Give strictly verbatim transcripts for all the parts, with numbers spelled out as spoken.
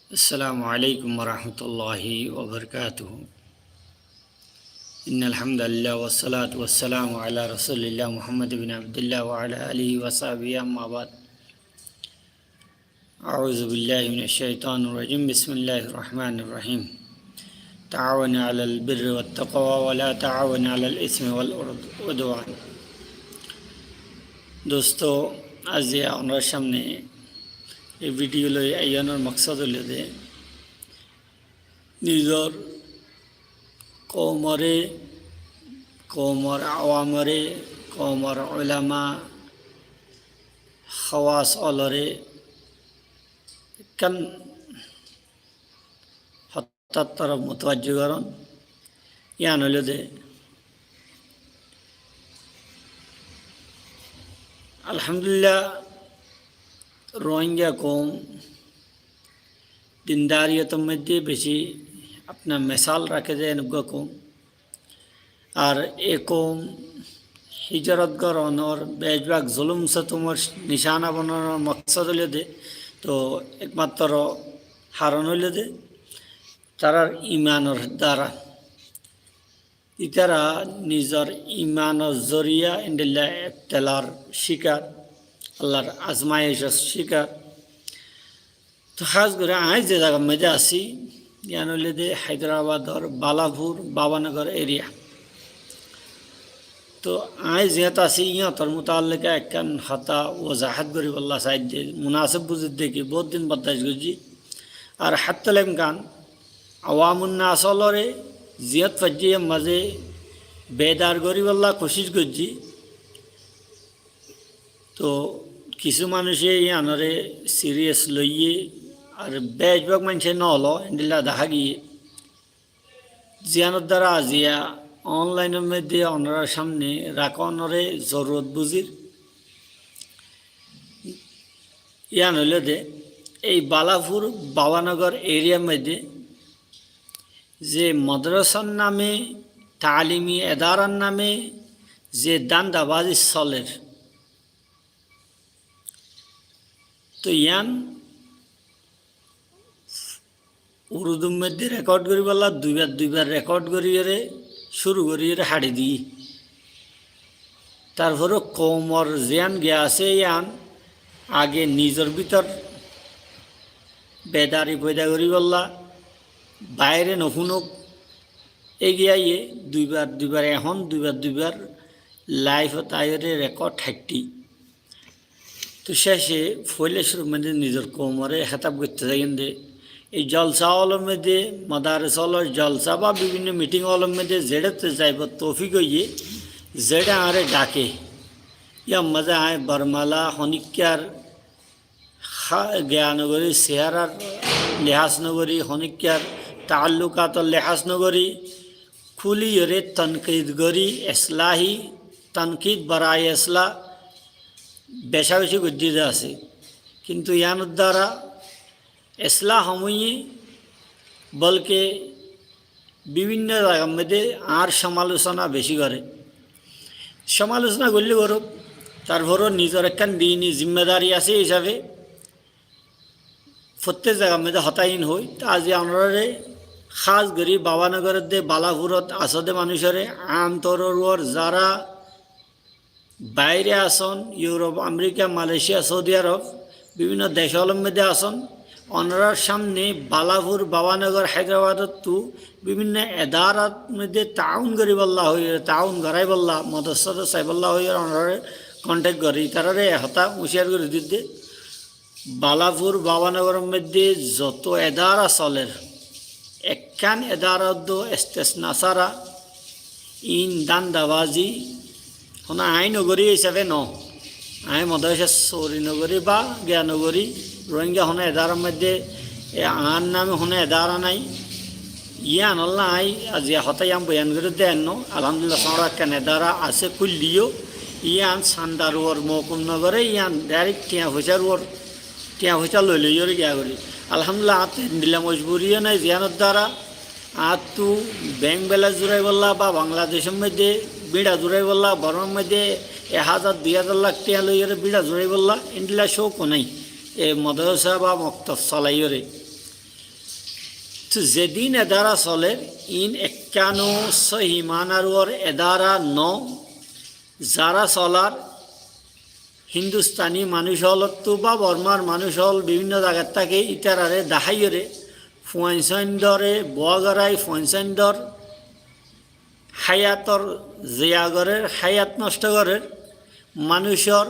السلام عليكم ورحمة الله وبركاته. إن الحمد لله والصلاة والسلام على رسول الله محمد بن عبد الله وعلى آله وصحبه، أما بعد. أعوذ بالله من الشيطان الرجيم. بسم الله الرحمن الرحيم. تعاونوا على البر والتقوى ولا تعاونوا على الإثم والعدوان. Dustó, aijja onórar samne e video loi aiyánor maksod óilde, nizor koumore, koumor awamore, koumor ulama, háwas ólore ekkán hotár torof mutawajjo gorón. Yián óilde, alhamdulillah, Rohingya koum dindariyotor moidde beci apna mesal raké de enugga koum. Ar e koum hijrot goronor beci bák zulum setumor nicana bonanor maksod óilde, to ekmatro haron óilde, tarár imanor dara. Ítara nizor imanor zoriya endilla ebtelar cikar, Allar azmaicor cikar. To hás gorí añí ze zagar moidde así, yián óilde Hyderabador Balapur, Babanagar area. To añí ziyót así, yíañtor mutaalliká ekkán hotá wazahát goríbolla saidde, munaseb buzidde ki, bout din bordac goijjí. Ar háttol emkan awamun nas ólore ziyót faijjí yíar mazé bedar goríbolla kucíc goijjí. To kissú manúice yíanore serious loiyé, ar beci bák maincé nolo, endilla dahá giyé. Ziyánor dara aijja onlainor moidde onórar samne rakónore zorurot buzír. Yián óilde, ei Balapur Babanagar eriyar moidde ze modrasar name, taalimi edarar name ze dandabazi soler, to yián Urdur moidde rekod goríbolla duibar duibar rekod goríyore cúru goríyore haçi diyé. Tarfore koumor ziyán giya asé yían age nizor bútor bedari foida goríbolla, baire no fúnok, egiyaye duibar duibar, ehón duibar duibar laifot aiyóre rekod haitté. To céce foila cúrur moidde nizor koumore hétab goitté zaiyónde, ei jolsa ólor moidde, madares ólor jolsa ba bibinno miting ólor moidde zeçé zaibar toufik óiye, zeçé añáre dake, yíar mazé añí Bormala honíkkar há-, giya no gorí, seharar lehás no gorí, honíkkar taallukator lehás no gorí, kúliyore tonkid gorí, eslahi tonkid, baraye eslah beca beci goijjí de asé. Kintu yíanor dara eslah hom óiye, bolke bibinno zagar moidde añár somalosona beci goré. Somalosona goille goruk, tarfore nizor ekkán dini zimmadari asé hísabe fottek zagar moidde hotá iín hoi. To aijja onorare hás gorí Babanagaror de Balapurot asó de manúicore, am toror uore zara baire asón, Yurop, Amerika, Malaysia, Saudi Arab, bibinno dec ólor moidde asón, onorar samne Balapur, Babanagar, Hyderabadottu bibinno edarat moidde taawun goríbolla hoiyóre, taawun goráibolla, modot sodot saibolla hoiyóre onorare kontek gorí, itarare e hotá uciyar gorí didde. Balapur Babanagaror moidde zoto edara soler, ekkán edara uddo estesna sára, iín dandabazi, hono añí no gorí hísabe no. Añí modorasa sori no gorí ba giya no gorí, Rohingya hono edarar moidde, e, añár name hono edara nai. Yíanolla añí aijja hotá yían boyan gorí de enno, alhamdulillah, soñra ekkán edara asé kúilliyó, yían sandar uore moukum no goré, yían direct tiañ foicár uore, tiañ foicá loi loiyóre giya gorí. Alhamdulillah, añáttu endilla mojburiyó nai, ziyánor dara añáttu bank balance zuraibólla ba Bangladecór moidde bíñça zuraibólla, Bormar moidde ek házar dui házar lak tiañ loiyóre bíñça zuraibólla, endilla cóuk nai. E modorasa ba moktob solaiyóre. Zedin edara soler, in ekkán ó sóhi manar uore edara no, zara solar Hindustani manúic ólottú ba Bormar manúic ól bibinno zagat táke, ítarare daháiyore fuain sáindore buá gorai, fuain sáindor háyator zeya gorer, háyat nosto gorer, manúicor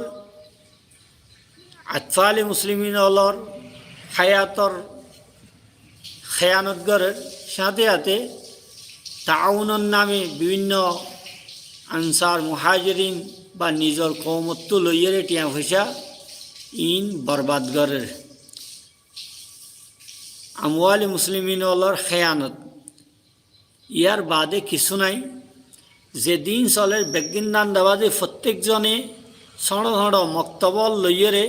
atfale muslimin ólor háyator héyanot gorer, sáñte sáñte taawunor name bibinno ansar, muhajirin ba nizor koumottú loiyore thiañ foicá in borbad gorer. Amwale muslimin ólor héyanot. Yar bade kissú nai. Zedin soler beggín dandabazi, fottek zone sóñço sóñço moktob ól loiyore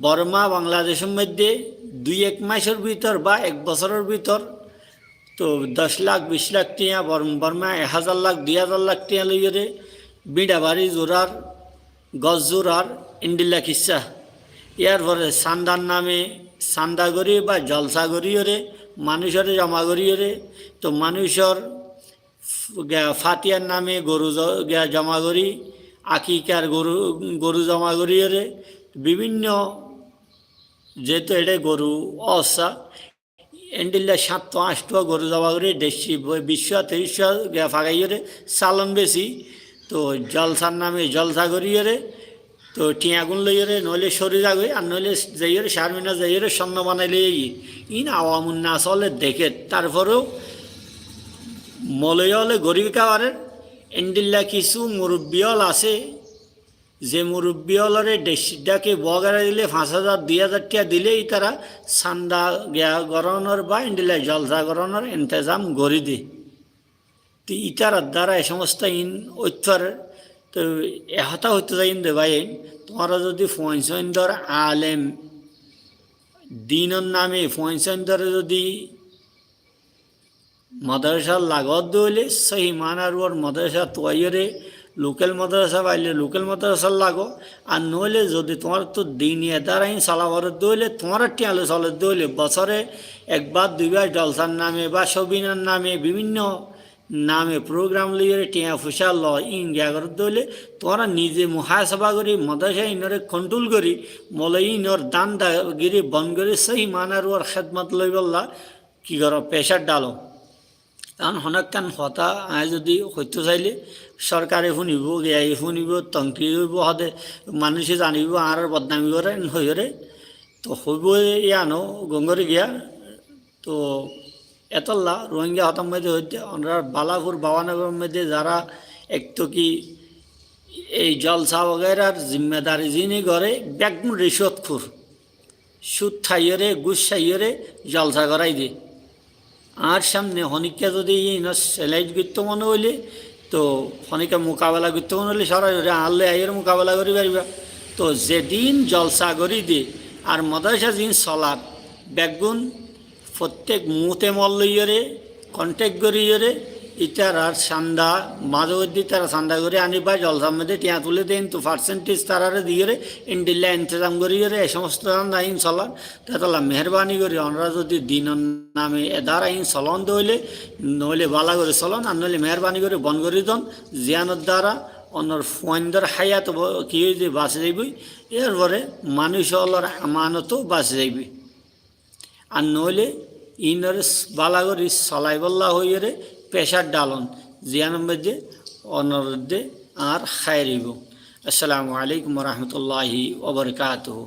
Borma, Bangladecor moidde dui ek macor bútor ba ek bosóror bútor to doc lak, bic lak thiañ, Bor-, Borma ek házar lak, dui házar lak thiañ loiyore biñça bari zurar, gos zurar, endilla kissá. Yar fore sandar name sanda gorí ba jolsa goríyore, manúicore zoma goríyore, to manúicor f-, ga-, fatiyar name goru zo-, ga-, zoma gorí, akikar goru, goru zoma goríyore, bibinno, zehetu eçe goru ossa, endilla sáñttuá añctuá goru zoma gorí, decci bo-, biccúa, tiriccuá ga-, fagaiyore, salon besi, to jolsar name jolsa goríyore, to thiañgún loiyore, noóile sóri zagoi, ar noóile zaiyore, Charminar zaiyore, sonno banai loi aiyé. In awamun nas óle dekér, tarforeo moloi óle gorí kabarer, endilla kissú murubbi ól asé, ze murubbi ólore decci dháke buá gorai dile, fañs házar, dui házar thiañ dile, ítara sanda giya gorónor ba endilla jolsa gorónor entezam gorí de. Te ítarar dara e somosto in óit farer. To e hotá hoitó zaiyum de bái, tuáñra zodi fuain sáindor alem, dinor name fuain sáindore zodi madrasat lagot de óile, sóhi manar uore madrasat tuaiyore, lokel madrasa faile lokel madrasat lago, ar noóile zodi tuáñrattú dini edara in sola forer de óile, tuáñrar thiañ loi soler de óile, bosóre ekbar duibar jolsar name ba cóbinar name bibinno name program loiyore thiañ foicá loi in giya gorer de óile, tuáñra nize muhasaba gorí, madrasa inore kontrol gorí, moloi inor danda giri bon gorí, sóhi manar uore hédmot loibolla ki goró, pecar dhalo. Ehón honó ekkán hotá añí zodi hoitó saile, sorkare fúnibo, giyaye fúnibo, tonkir óibo, hode manúice zanibo, añárar bodnami goré, en hoiyore. To hoibo yiáno gom gorí giya. To etolla Rohingya hotár moidde hoitté, onorar Balapur, Bhabanagaror moidde zara ekto ki ei jolsa wagairar zimmadari zine goré, beggún ricwotkur. Cud háiyore, gus háiyore jolsa gorai de. Añár samne honikka zodi inor selait goittó mone óile, to honikka mukabela goittó mone óile, sorasori añár loi aiyore mukabela gorí fariba. To zedin jolsa gorí de, ar madrasa zin solar, beggún fottek muúte mol loiyore, kontek goríyore, ítarar sanda, maze moidde ítara sanda gorí aní ba jolsar moidde thiañ tulé de, kintu farsentis tarare diyore, endilla entezam goríyore, e somosto danda in solar. Te etolla meherbani gorí, onora zodi dinor name edara in solon de óile, noóile bála gorí solon, ar noóile meherbani gorí bon gorí don, ziyánor dara onor fuaindor háyat bo-, ki óiye de, basi zaiboi, erfore manúic ólor amanot ó basi zaiboi. Ar noóile inore s-, bála gorí solaibolla hoiyore pecar dhalon, ziyánor moidde onor de añár háir óibo. Assalamu alaikum wa rahmatullahi wa barakatuhu.